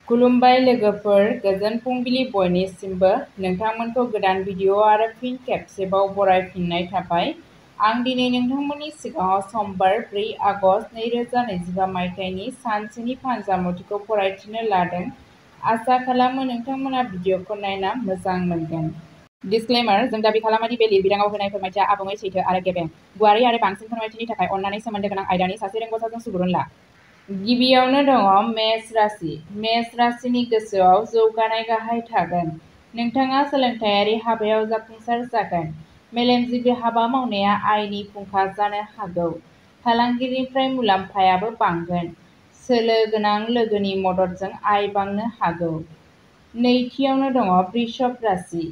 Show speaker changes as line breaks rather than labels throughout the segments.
खुलुमबाय लोगोफोर, गोजोन फुंबिलि बयनिसिमबो। नोंथांमोनखौ गोदान भिडिअ आरो फिन खेबसेबाव बरायफिननाय थाबाय। आं दिनै नोंथांमोननि सिगाङाव समबार 4 आगस्ट 2025 मायथाइनि सानसेनि फानजामुथिखौ फरायथिनो लादों। आसा खालामो नोंथांमोना भिडिअखौ नायना मोजां मोनगोन। डिसक्लेमार: जों दाबि खालामा दि बे लिरबिदांआव होनाय फोरमायथिया आबुङै सैथो आरो गेबें। गुवारै आरो बांसिन फोरमायथिनि थाखाय अन्नानै सोमोन्दो गोनां आयदानि सासे रोंग'सारजों सुबुरुन ला। गिबियावनो दङ मेष राशि। मेष राशिनि गोसोआव जौगानाय गाहाय थागोन। नोंथाङा सोलोंथायारि हाबायाव जाफुंसार जागोन। मेलेमजिबि हाबा मावनाया आयनि फुंखा जानो हागौ। फालांगिनिफ्राय मुलाम्फायाबो बांगोन। सोलो गोनां लोगोनि मददजों आय बांनो हागौ। नैथियावनो दङ वृषभ राशि।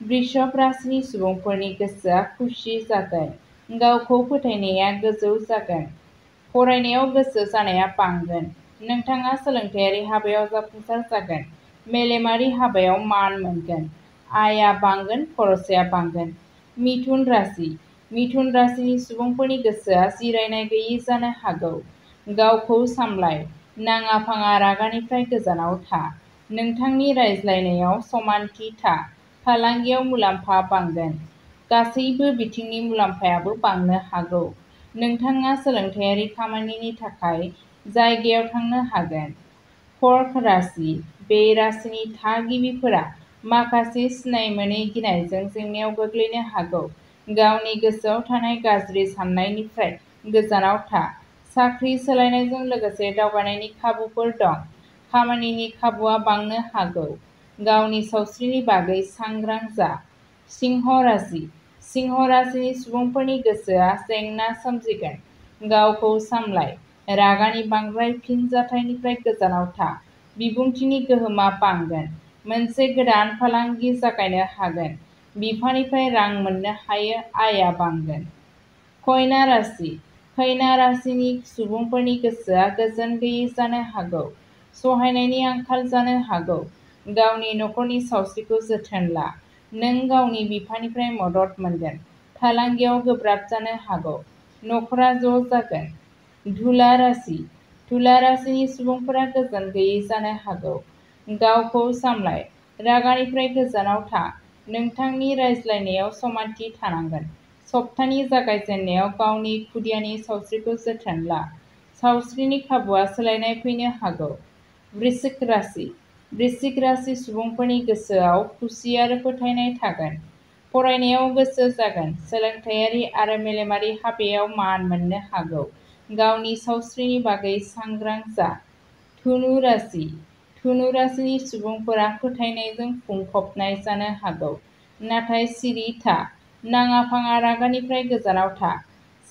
वृषभ राशिनि सुबुंफोरनि गोसोआ खुसि जागोन। गावखौ फोथायनाया गोजौ जागोन। फरायनायाव गोसो जानाया बांगोन। नोंथाङा सोलोंथायारि हाबायाव जाफुंसार जागोन। मेलेमारि हाबायाव मान मोनगोन। आयआ बांगोन, खरसाया बांगोन। मिथुन राशि। मिथुन राशिनि सुबुंफोरनि गोसोआ जिरायनाय गैयै जानो हागौ। गावखौ सामलाय। नाङा-फाङा रागानिफ्राय गोजानाव था। नोंथांनि रायज्लायनायाव समानथि था। फालांगियाव मुलाम्फा बांगोन। गासैबो बिथिंनि मुलाम्फायाबो बांनो हागौ। नोंथाङा सोलोंथायारि खामानिनि थाखाय जायगायाव थांनो हागोन। कर्क राशि। बे राशिनि थागिबिफोरा माखासे सिनायमोनै गिनायजों जेंनायाव गोग्लैनो हागौ। गावनि गोसोआव थानाय गाज्रि साननायनिफ्राय गोजानाव था। साख्रि सोलायनायजों लोगोसे दावगानायनि खाबुफोर दं। खामानिनि खाबुआ बांनो हागौ। गावनि सावस्रिनि बागै सांग्रां जा। सिंह राशि। सिंह राशिनि सुबुंफोरनि गोसोआ जेंना सोमजिगोन। गावखौ सामलाय। रागानि बांद्राय फिनजाथायनिफ्राय गोजानाव था। बिबुंथिनि गोहोमा बांगोन। मोनसे गोदान फालांगि जागायनो हागोन। बिफानिफ्राय रां मोननो हायो, आयआ बांगोन। कन्या राशि। कन्या राशिनि सुबुंफोरनि गोसोआ गोजोन गैयै जानो हागौ। सहायनायनि आंखाल जानो हागौ। गावनि नखरनि सावस्रिखौ जोथोन ला। नों गावनि बिफानिफ्राय मदद मोनगोन। फालांगियाव गोब्राब जानो हागौ। नखरा ज' जागोन। तुला राशि। तुला राशिनि सुबुंफोरा गोजोन गैयै जानो हागौ। गावखौ सामलाय। रागानिफ्राय गोजानाव था। नोंथांनि रायज्लायनायाव समानथि थानांगोन। सप्तानि जागायजेननायाव गावनि खुदियानि सावस्रिखौ जोथोन ला। सावस्रिनि खाबुआ सोलायनाय फैनो हागौ। वृश्चिक राशि। वृश्चिक राशि सुबुंफोरनि गोसोआव खुसि आरो फोथायनाय थागोन। फरायनायाव गोसो जागोन। सोलोंथायारि आरो मेलेमारि हाबायाव मान मोननो हागौ। गावनि सावस्रिनि बागै सांग्रां जा। धनु राशि। धनु राशिनि सुबुंफोरा फोथायनायजों बुंफबनाय जानो हागौ। नाथाय सिरि था। नाङा-फाङा रागानिफ्राय गोजानाव था।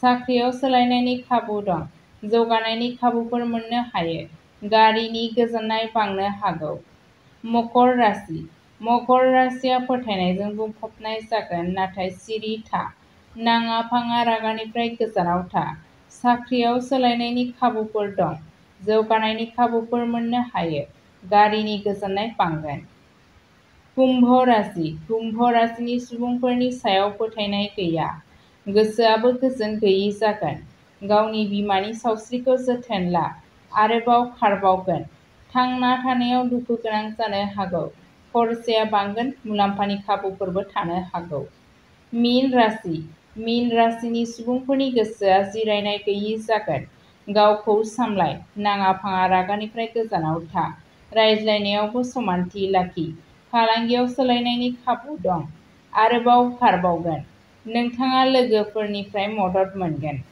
साख्रियाव सोलायनायनि खाबु दं। जौगानायनि खाबुफोर मोननो हायो। गारिनि गोजोननाय बांनो हागौ। मकर राशि। मकर राशिया फोथायनायजों बुंफबनाय जागोन, नाथाय सिरि था। नाङा-फाङा रागानिफ्राय गोजानाव था। साख्रियाव सोलायनायनि खाबुफोर दं। जौगानायनि खाबुफोर मोननो हायो। गारिनि गोजोननाय बांगोन। कुम्भ राशि। कुम्भ राशिनि सुबुंफोरनि सायाव फोथायनाय गैया। गोसोआबो गोजोन गैयै जागोन। गावनि बिमानि सावस्रिखौ जोथोन ला। आरोबाव खारबावगोन। थांना थानायाव दुखु गोनां जानो हागौ। खरसाया बांगोन। मुलाम्फानि खाबुफोरबो थानो हागौ। मीन राशि। मीन राशिनि सुबुंफोरनि गोसोआ जिरायनाय गैयै जागोन। गावखौ सामलाय। नाङा-फाङा रागानिफ्राय गोजानाव था। रायज्लायनायावबो समानथि लाखि। फालांगियाव सोलायनायनि खाबु दं। आरोबाव खारबावगोन। नोंथाङा लोगोफोरनिफ्राय मदद मोनगोन।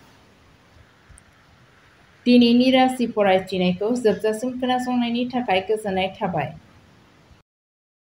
दिनैनि राशि फरायथिनायखौ जोबजासिम खोनासंनायनि थाखाय गोजोननाय थाबाय।